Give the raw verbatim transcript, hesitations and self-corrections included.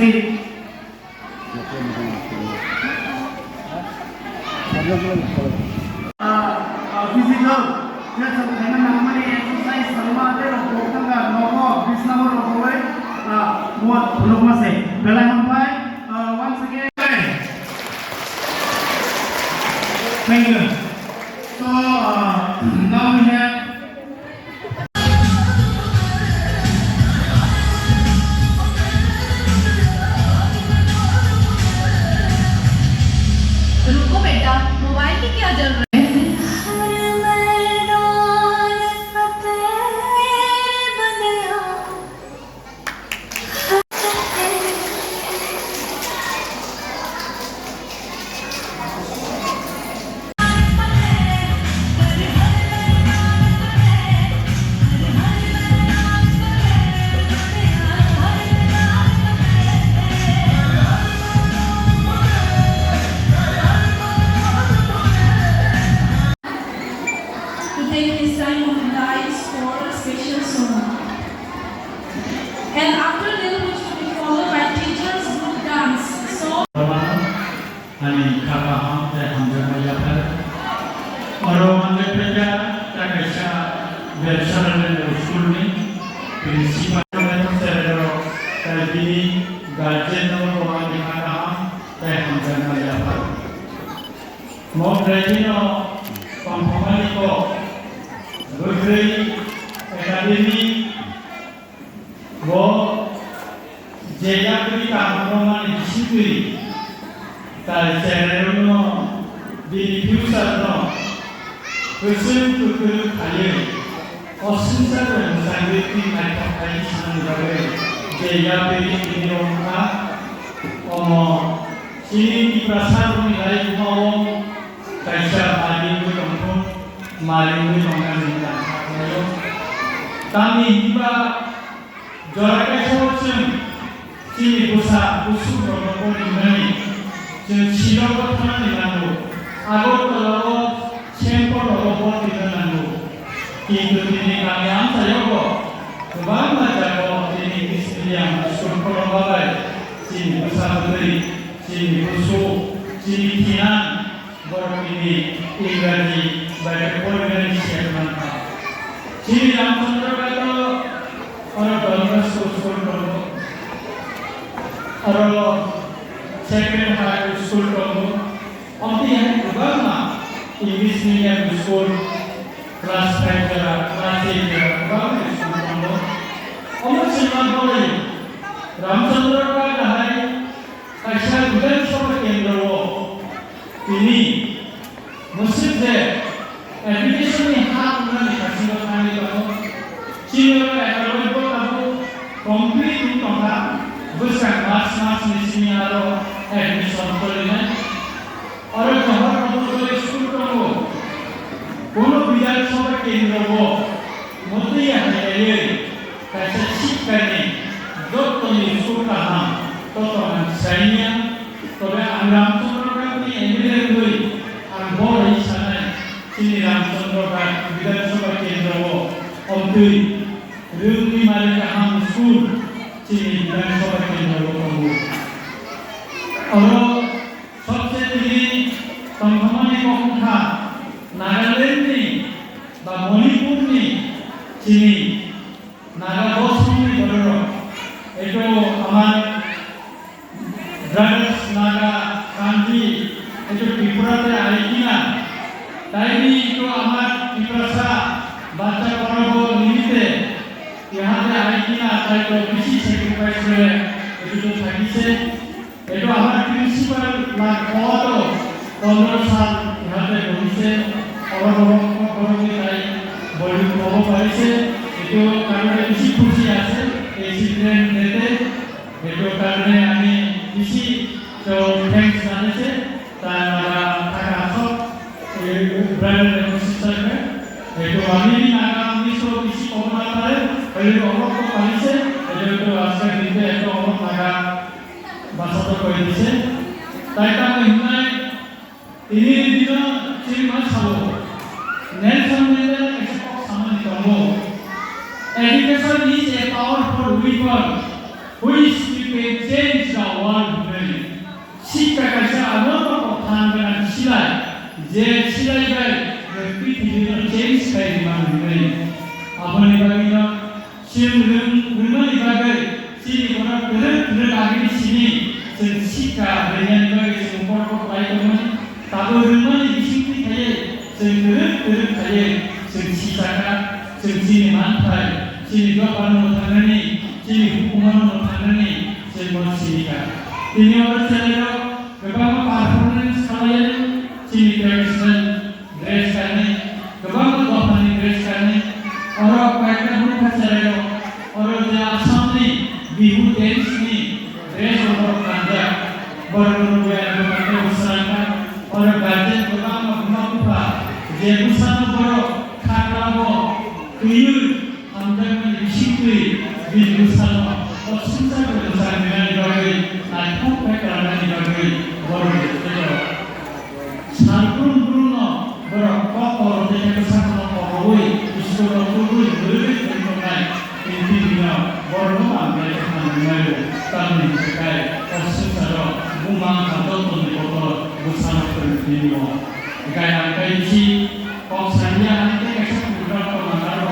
Ah, ah, physical, je chwng khaina nangmani exercise chwngma tei rok bo thangkha nogo bisnao rogwi, ah, bo phunukma se. Belai hambai, ah, once again. Thank you. So, ah, now we have रुको बेटा, मोबाइल में क्या जल रहा है? To take his time on the dais for a special song. And after this, which will be followed by teachers group dance. So, ani kha kaham tei hamjakma yaphar. Oro manjak phaikha ta kaisa Belsara School ni principal, tei bini guardian no bo ani kha kaham tei hamjakma yaphar. Mok raijino tongthokmani kok, Gothei Academy bo je yapri kaham rwmani bisingtwi tai cherairokno bini future no kwchwng kwtwrwk khaiwi o swngchar bai mwchangwi twi naithok khai sanani bagwi je yapri tini wngkha. Omo chini Tiprasa rokni laibuma o kaisa mari wngwi tongthung, mari wngwi tongna chini tangkha khlaio. Tamni hinba jora kaisa o chwng chini bwsa busuk rokno porinani chwng sirok o thanani nango, Agartala o Saint Paul rogo bortwi wngna nango. Kintu tini kami amchaio bo kwbangma jaga o tini English medium school khulokma bai chini bwsa bwtwi, chini busu, chini thinang borok tini Ingraji bai khe porinani siyang mankha. Chini Ramchandra Ghat o oro Don Bosco school tongo, oro Sacred Heart school tongo. Omo tei hai kwbangma English medium school, class five jora, class eight jora, kwbangma school tongo. Omo chwngma bolai Ramchandra Ghat hai kaisa Bidhan Sabha kendro o tini mwswk je application ni ha wngnani bisingo thangwi tongo. Chini oro enrollment bo tabuk complete wng tongkha, bwskang March mas ni simi aro admission cholinai. Oro Johor Navodaya school tongo. Bono Bidhan Sabha kendro o mwtwi ya hai kaiwi kaisa sikha ni jottoni school kaham totong ang saimya. Tobe ang Ramchandra Ghat ni M L A wngwi ang bo hai sanai, chini Ramchandra Ghat Bidhan Sabha kendro o omtwi rwngwi mari kaham school chini Bidhan Sabha kendro o tongo. Oro Sobse tini tongthokmani kok wngkha Nagaland ni ba Manipur ni chini Naga bosong ni bororok. Eto amar Dravids Naga Kanti eto Tripura te aigina. Taini eto amar Tiprasa bacha borok limite yahate aigina tai to bisi sacrifice re eto thakise. Eto amar principal na koto pondro sal yahate bonise, oro borok, borok ni tai boli kobo parise, eto karone bisi khushi ase, ei children day te, eto karone ami bisi to thanks janise, ta naga thaka asok, ei brother and sister ke, eto ami naga ami so bisi kobo na pare, eto oro ko parise, eto, eto aske dinte eto oro naga Basa to koi dise. Tai tamo hinai tini dino chini ma sao. Nelson Mandela kaisa kok samani tongo. Education is a powerful weapon which we can change the change khai rwmani hwnwi. Aboni bagwino chwng rwng-, rwngmani bagwi chini borok kwrwk kwrwk agini simi chwng sikha rwngmani bagwi chwng kok kok lai tongmani. Tabuk rwngmani bisingtwi khaiwi chwng kwrwk kwrwk khaiwi chwng sichakha, chwng chini manthai, chini dophano thangnani, chini hukumarokno thangnani chwng bo sinikha. Tini oro chwrairok kwbangma performance khlaiwi chini traditional dress kanwi, kwbangma dophani dress kanwi, oro kaisa bwkha chwrairok, oro je Assamni Bihu dance ni dress rok kanjak, borok rok bai ang bwkha khe bwsarangkha, oro guardian kwbangma buma bupha je bwsano borok kha khlabo twiwi hamjakmani bisingtwi bini bwsano o swngchar bai bwsang rinani bagwi naithok khe klangnani bagwi borok rok tei rok. Sal brum brumno borok kok koro tei khe bwsakno kokrwui, school-o tubui, bwrwi tongthoknai, tini bini borokno ang belai khe hamrwngmai rw, tamni hwnkhe kai o swngcharo buma wngkha joto ni kotor bwsano phwrwngtwi nw. Hinkhe ang tei bisi kok saniya,